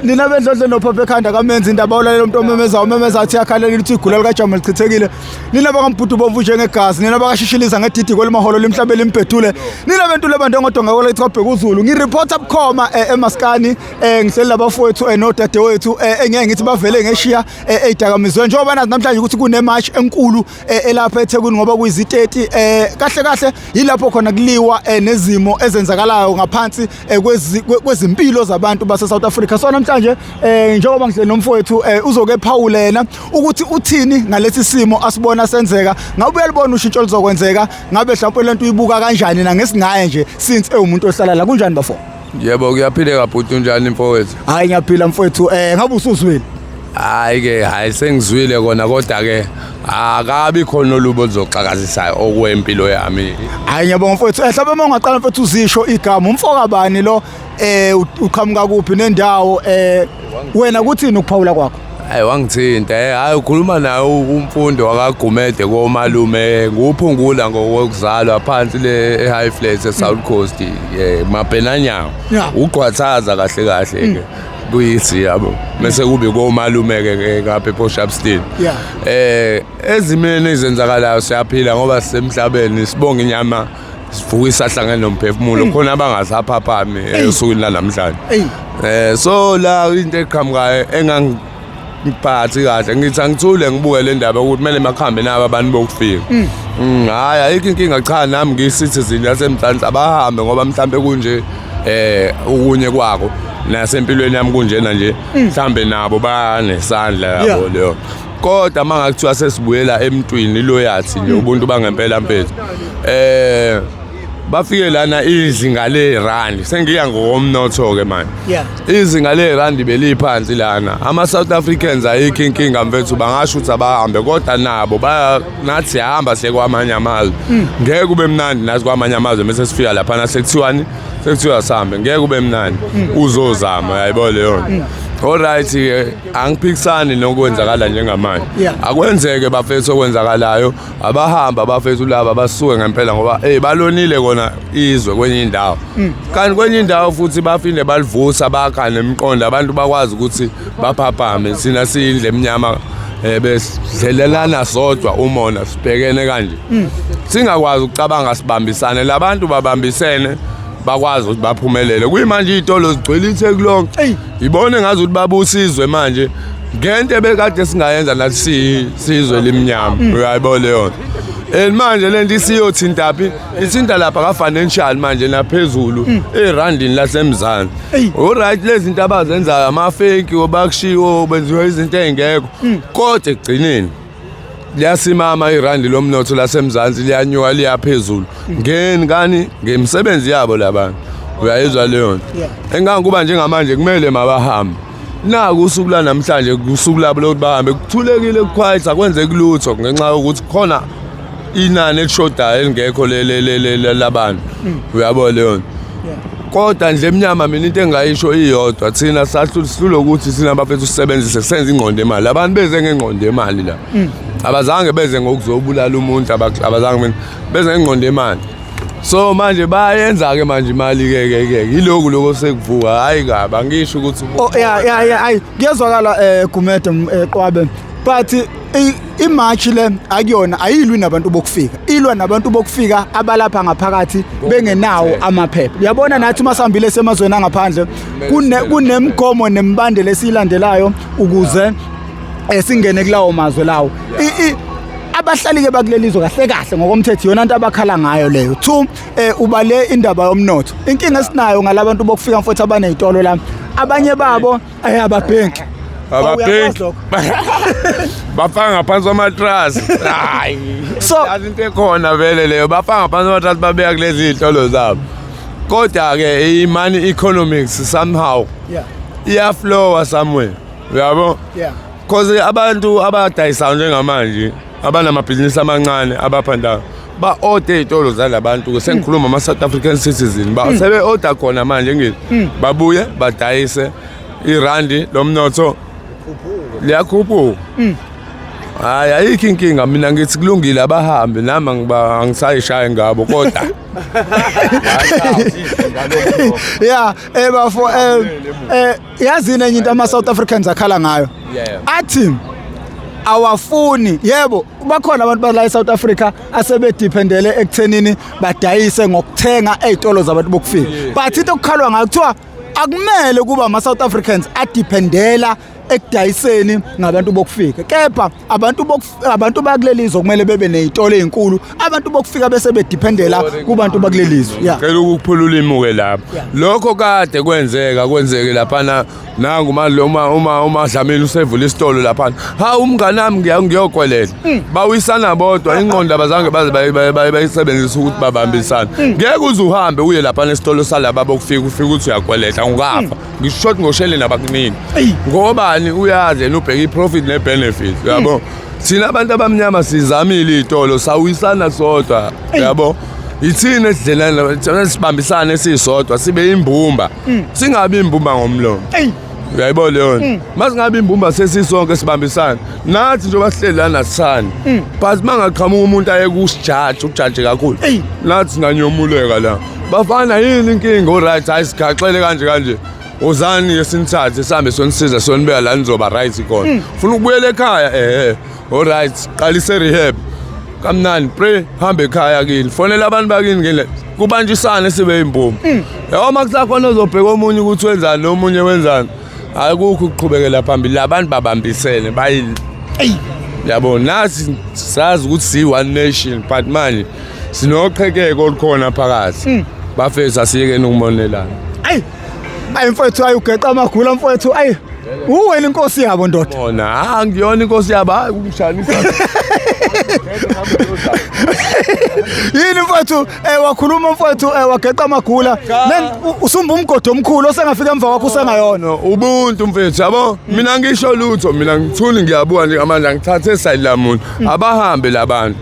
Nina bendlondlo nophapha ekhanda kamenzi indaba ulalela umuntu omemezayo umemeza athi yakhalela lithi igula likajama lichithekile. Nina bakaMbhudu bomvu njengegazi, nina bakashishiliza ngedidi kwelimaholo limhlabe limbhedule. Nina bentule abantu ngodonga kwalethi kwabheka uZulu. Ngireporta bukhoma emaskani ngihleli labafowethu nodadewethu engeke ngithi bavele ngeshiya ezidakamizweni njengoba nazi namhlanje ukuthi kune-march enkulu elapha eThekwini ngoba kuyizi-30 kahle kahle yilapho khona kuliwa nezimo ezenzakalayo ngaphansi kwezimpilo zabantu base South Africa. So namhlanje njengoba ngihleli nomfowethu uzoke phawula yena ukuthi uthini ngalesi simo asibona senzeka. Ngabe uyalibona ushintsho oluzokwenzeka? Ngabe mhlawumbe lento uyibuka kanjani na ngesingaye nje since ewumuntu ohlala la? Kunjani bafo? Yebo, kuyaphileka bhuti, unjani mfowethu? Hayi, ngiyaphila mfowethu. Ngabe usuzwile? Hayi ke, hayi, sengizwile kona, kodwa ke akabi khona olubo oluzoxakazisayo okwempilo yami. Hayi, ngiyabonga mfowethu. Mhlawumbe uma ungaqala mfowethu uzisho igama, umfoka bani lo, uqhamuka kuphi nendawo, wena kuthini ukuphawula kwakho? Hayi, wangithinta. Hayi, ukhuluma naye umfundo wakaGumede komalume, nguphungula ngokuzalwa phansi le eHigh Flats eSouth Coast, Mabhenanyawo. Ugqwathaza kahle kahle ke kuyisi yabo, bese kube komalume ke ngapha ePort Shepstone. Ezimeni ezenzakalayo siyaphila ngoba sisemhlabeni, sibonga inyama sivuka isahlangene nomphefumulo, khona abangasaphaphami osukwini lanamhlanje. So la into eqhamukayo engangiphathi kahle, ngithi angithule ngibuke le ndaba ukuthi kumele makhambe nabo abantu bokufika. Hayi, ayikho inkinga, cha, nami ngiyi-citizen yaseMzansi, abahambe ngoba mhlambe kunje okunye kwako nasempilweni yami kunjena nje, mhlambe nabo banesandla yabo leyo. Kodwa mangakuthiwa sesibuyela emntwini, loyathi nje ubuntu bangempela mfethu, bafike lana izinga lerandi, sengiya ngokomnotho-ke manje, izinga lerandi beliphansi lana. Ama-South Africans, ayikho inkinga mfethu, bangasho ukuthi abahambe, kodwa nabo nathi siyahamba siye kwamanye amazwe, ngeke kube mnandi nathi kwamanye amazwe. Mese sifika laphana sekuthiwani? Sekuthiwa sihambe, ngeke kube mnandi, uzozama, uyayibona leyo nto. Alright-ke, angiphikisani nokwenzakala njengamanje. Akwenzeke bafethu okwenzakalayo, abahamba bafethu laba, basuke ngempela ngoba hey, balonile kona izwe kwenye indawo, kanti kwenye indawo futhi bafinde balivusa, bakha nemiqondo, abantu bakwazi ukuthi baphaphame. Thina siyindle emnyama, besidlelelana sodwa umona, sibhekene kanje, singakwazi ukucabanga sibambisane. Labantu babambisene bakwazi ukuthi baphumelele. Kuyimanje iy'tolo zigcwele iTheku lonke. Ibone ngazi ukuthi babusizwe manje ngento ebekade singayenza nathi siyizwe limnyama, uyayibona leyo nto. And manje lento isiyothinta phi? Ithinta lapha ka-financial manje naphezulu erandini laseMzansi. Alright, lezi zinto abazenzayo ama-fake, bakushiwo benziwa izinto ey'ngekho, kodwa ekugcineni liyasimama irandi lomnotho laseMzansi, liyanyuka liyaphezulu ngeni kani ngemisebenzi yabo labantu, uyayizwa leyo nto. Engangokuba njengamanje kumele mabahambe, naku usuku lanamhlanje, usuku labo lokuthi bahambe, kuthulekile, kuquiet, akwenzeki lutho ngenxa yokuthi khona inani elishodayo elingekho labantu, uyabo leyo nto. Kodwa nje emnyama mina into engayisho iyodwa, thina sahlulwa ukuthi thina bafethu sisebenzise senze ingqondo emali. Abantu beze ngengqondo emali la, abazange beze ngokuzobulala umuntu, abazange beze ngengqondo emali. So manje bayenza-ke manje imali-ke ke ke yilokhu lokho sekuvuka. Hhayi kabi, angisho ukuthi Oh yeah, ayi, kuyezwakala Gumede, Qwabe, but imarch le akuyona, ayilwi nabantu bokufika, ilwa nabantu bokufika abalapha ngaphakathi bengenawo amaphepha. Uyabona nathi uma sihambile semazweni angaphandle kunemgomo nemibandela esiyilandelayo ukuze singene kulawo mazwe lawo. Abahlali ke bakuleli zwe kahle kahle ngokomthetho iyona nto abakhala ngayo leyo. Two, ubale indaba yomnotho. Inkinga esinayo ngalabantu bokufika mfowethu abanezitolo la, abanye babo ababhenki. Ababhenki, bafaka ngaphansi kwamatrasi, hayi. Yazi into ekhona vele leyo, bafaka ngaphansi kwamatrasi, babeka kulezi iy'tolo zabo. Kodwa-ke i-money economics somehow iyaflowa somewhere, uyabo, cause abantu abadayisayo njengamanje, abanamabhizinisi amancane abaphandayo, ba-order ey'tolo zalabantu, sengikhuluma ama-South African citizen, sebe-order khona manje, ngithi babuye badayise, irandi lomnotho liyakhuphuka. Hayi, ayikho inkinga, mina ngithi kulungile, abahambe, nami angisayishayi ngabo kodwa. Yeah, bafo, yazini enye into ama South Africans akhala ngayo? Athi awafuni, yebo bakhona abantu bala eSouth Africa asebedependele ekuthenini badayise ngokuthenga ezitolo zabantu bokufika, but into okukhalwa ngayo kuthiwa akumele kuba ama South Africans adependela ekudayiseni ngabantu bokufika, kepha abantu bakuleli zwe kumele bebe nezitolo ezinkulu, abantu bokufika bese bedependela kubantu bakuleli zwe. Yeah. Cela ukuphulula imuke lapho. Lokho kade kwenzeka, kwenzeke laphana nangu manje uma Dlamini usevula isitolo laphana. Ha, umngane wami ngiyokweleta. Bawisana bodwa ingqondo, abazange baze bayisebenzise ukuthi babambisane. Ngeke uze uhambe uye laphana esitolo salaba bokufika, ufike uthi uyakweleta, ungafa. Ngisho ukuthi ngosheleni abakuningi. Ngobani uyazi yena ubheka i-profit ne-benefit, uyabo? Thina abantu abamnyama sizamile iy'tolo, sawisana sodwa, yabo? Ithina esidlelana, thina sibambisane sisodwa, sibe imbumba. Singabi imbumba ngomlomo. Uyayibona leyo nto? Masingabi imbumba sesisonke sibambisane. Nathi njengoba sihleli lana sithani. But mangaqhamuka umuntu aye kusijaji, ujaje kakhulu. Nathi singanyomuleka la. Bafana, yini inkinga? Alright, hayi sigaxele kanje kanje. Uzani esinithathe sihambe sonisiza, sonibeka la nizoba right khona. Ufuna ukubuyela ekhaya? Eh. Alright, qalise rehab. Kamnandi, pre hambe ekhaya kini. Fonela abantu bakini ngendlela. Kubanjisane sibe imbumba. Yabo, makusakhona ozobheka omunye ukuthi wenzani nomunye wenzani. Akukho ukuqhubekela phambili, labantu babambisene bayi yabo, nathi sazi ukuthi si one nation, but manje sinoqhekeko olukhona phakathi. Bafethu, asiyekeni ukumonelana. Ayi ayi mfowethu, ayi ugeqa amagula mfowethu, ayi uwena inkosi yabo ndoda. Bona, ah, ngiyona inkosi yabo, hayi ukushanisa. Yini mfowethu, wakhuluma mfowethu, wageqa amagula. Then usumba umgodi omkhulu, osengafika emva kwakho usengayona. No, ubuntu mfethu, yabo, mina ngisho lutho, mina ngithuli, ngiyabuka nje manje, angithathe side lamuntu. Abahambe labantu.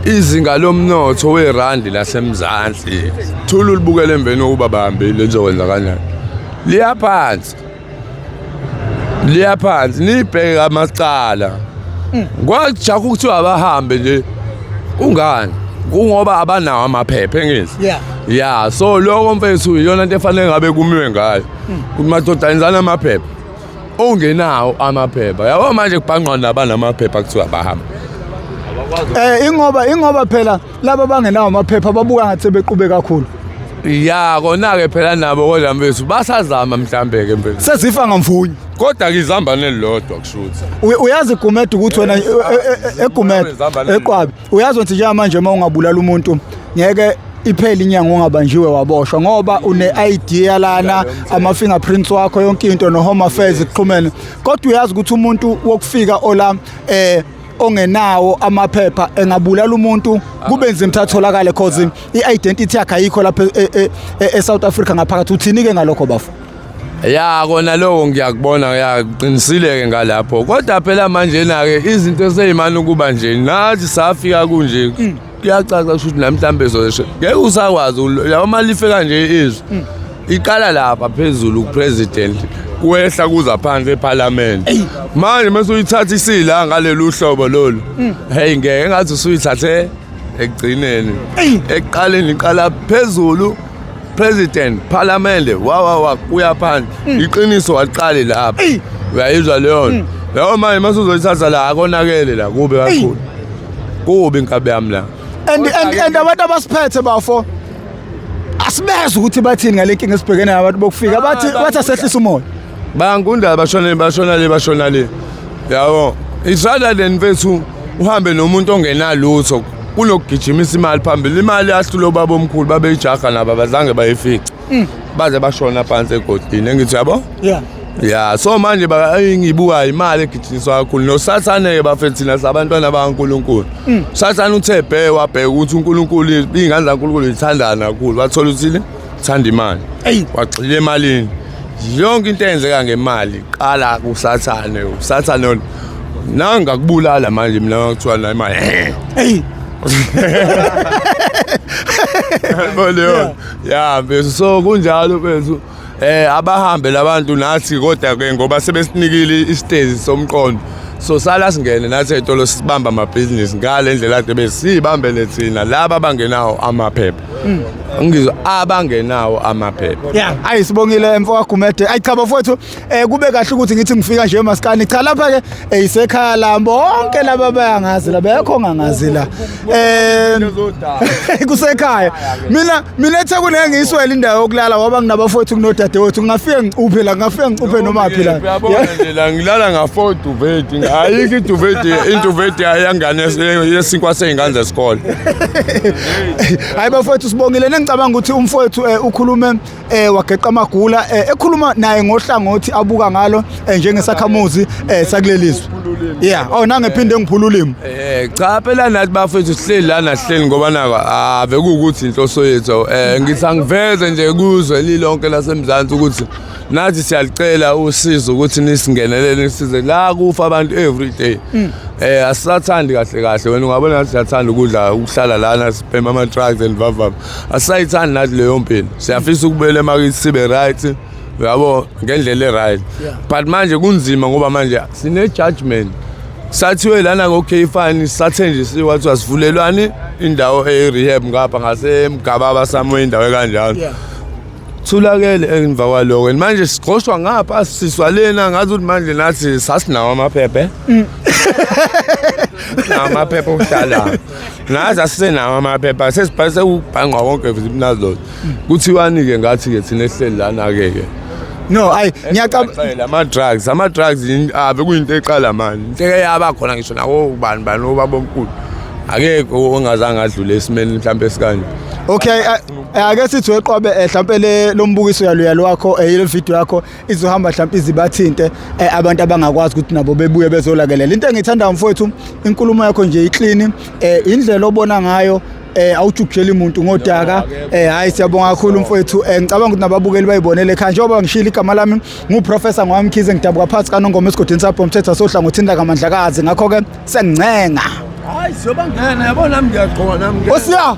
Izinga lomnotho werandi lasemzansi, thula ulibukele emveni kokuba bahambile, lizokwenza kanjani? Liyaphansi, liyaphansi, nibheke amacala kwajaha kuthiwa abahambe nje. Kungani? Kungoba abanawo amaphepha, engithi. Ya, so lokho mfethu iyona into efanele ngabe kumiwe ngayo, ukuthi madoda yenzani amaphepha, ongenawo amaphepha, yabo. Manje kubhanqwa nabanamaphepha, kuthiwa bahambe. Ingoba phela laba bangenawo amaphepha babuka ngathi sebeqube kakhulu. Ya, kona-ke phela nabo, kodwa mfethu basazama mhlambe-ke mfethu. Sezifa ngamvunye. Kodwa-ke izambane elilodwa kushuthi. Uyazi Gumede ukuthi wena eGumede eQwabi, uyazi ukuthi njengamanje uma ungabulala umuntu ngeke iphele inyanga ungabanjiwe waboshwa, ngoba une-ID yalana, ama-fingerprints wakho, yonke into, no-Home Affairs kuxhumene. Kodwa uyazi ukuthi umuntu wokufika ola ongenawo amaphepha engabulala umuntu kube nzima ukuthi atholakale, cause i-identity yakhe ayikho lapha e-South Africa ngaphakathi. Uthini-ke ngalokho, bafo? Ya, kona lokho ngiyakubona, yaqinisile-ke ngalapho, kodwa phela manje-na-ke izinto seyimane ukuba nje nathi safika kunje, kuyacaca ukuthi namhlawumbe sozeshe ngeke usakwazi yabo. Uma lifika nje izwi iqala lapha phezulu kupresident, kwehla kuza phansi ephalamende. Manje mase uyithatha isila ngalelu hlobo lolu, hey, ngeke, engathi usuyithathe ekugcineni. Ekuqaleni iqala phezulu, president, parliament, wa wa wa, kuya phansi. Iqiniso waqale lapha, uyayizwa leyo nto? Yabo, manje mase uzoyithatha la, akonakele la, kube kakhulu, kubi inkabi yami la. And abantu abasiphethe bafo, asibeze ukuthi bathini ngale nkinga esibhekene nabantu bokufika. Bathi asehlisa umoya. Bayangunda, bashona, bashona le, bashona le, yabo. It's rather than mfethu uhambe nomuntu ongenalutho kunokugijimisa imali phambili. Imali yahlula obaba omkhulu, babeyijaha nabo, abazange bayifice, baze bashona phansi egodini, engithi, yabo. Ya, so manje ngibuka imali egijinyiswa kakhulu nosathane-ke bafethu. Thina sabantwana bakaNkulunkulu, sathane uthe bhe wabheka ukuthi uNkulunkulu, iy'ngane zaNkulunkulu zithandana kakhulu, wathola uthile thanda imali, wagxila emalini. Yonke into eyenzeka ngemali qala kusathane, usathane nangakubulala. Manje mina kuthiwa la imali. Yabo leyo? Ya mfethu, so kunjalo mfethu, abahambe labantu nathi, kodwa ke ngoba sebesinikile isitezi somqondo, so sala singene nathi ey'tolo, sibamba amabhizinisi ngale ndlela kade besiyibambele thina laba abangenawo amaphepha. Ngizwa abangenawo amaphepha. Yeah, ayi sibongile mfo kaGumede. Ayi cha bafowethu, kube kahle ukuthi ngithi ngifika nje emaskani. Cha lapha ke isekhaya lami bonke laba bayangazi la bekho ngangazi la. Kusekhaya. Mina eThekwini ngeke ngiyiswele indawo yokulala ngoba nginabafowethu kunodadewethu. Ngingafika ngicuphe la, ngingafika ngicuphe noma phi la. Uyabona nje la ngilala nga-4 duvet. Ayikho iduvet, iduvet yangane yesinkwa sey'ngane zesikole. Hayi bafowethu sibongile nengicabanga ukuthi umfowethu ukhulume wageqa amagula ekhuluma naye ngohlangothi abuka ngalo njengesakhamuzi sakulelizwe. Yeah, oh nangephinde ngiphula ulimi. Cha phela nathi bafethu sihleli lana sihleli ngoba nako ave kuwukuthi inhloso yethu ngithi angiveze nje kuzwe lilonke laseMzansi ukuthi nathi siyalicela usizo ukuthi nisingenelele nisize la kufa abantu every day. Asisathandi kahle kahle wena ungabona ngathi siyathanda ukudla ukuhlala lana sibhema ama drugs and vavava. Asisayithandi nathi leyo mpilo. Siyafisa ukubuyela emakithi sibe right. Uyabo ngendlela e-right. But manje kunzima ngoba manje sine judgment. Sathiwe lana ngo-okay fine sathenjisiwe kwathiwa sivulelwani indawo e-rehab ngapha ngasemgababa somewhere indawo ekanjalo. Thulakele emva kwaloko and manje sigoshwa ngapha siswa lena ngazi ukuthi manje nathi sasinawo amaphepha. Nawo amaphepha okuhlala. Nathi asisenawo amaphepha sesibhalise ukubhangqa konke nazo. Kuthiwani ke ngathi ke thina esihleli lana ke ke. No, ayi ngiyacabanga Ama-drugs ave kuyinto eqala manje. Into eke yaba khona ngisho nako bani bani obaba omkhulu. Akekho ongazange adlule esimeni mhlambe esikanje. Okay, ake sithi weqwabe mhlambe le lombukiso yalo wakho ile video yakho izohamba mhlambe izibathinte abantu abangakwazi ukuthi nabo bebuye bezolakelela. Into engiyithandayo mfowethu, inkulumo yakho nje iclean, indlela obona ngayo awujukujeli umuntu ngodaka. Hayi siyabonga kakhulu mfowethu. Ngicabanga ukuthi nababukeli bayibonele ekhaya njengoba ngishilo igama lami nguProfessor Ngwamkhize, ngidabuka phansi kaNongoma esigodini sapho umthetho sohlangothini lakaMandlakazi. Ngakho ke sengincenga. Hayi siyobangena yabona nami ngiyagqoka nami. Osiya.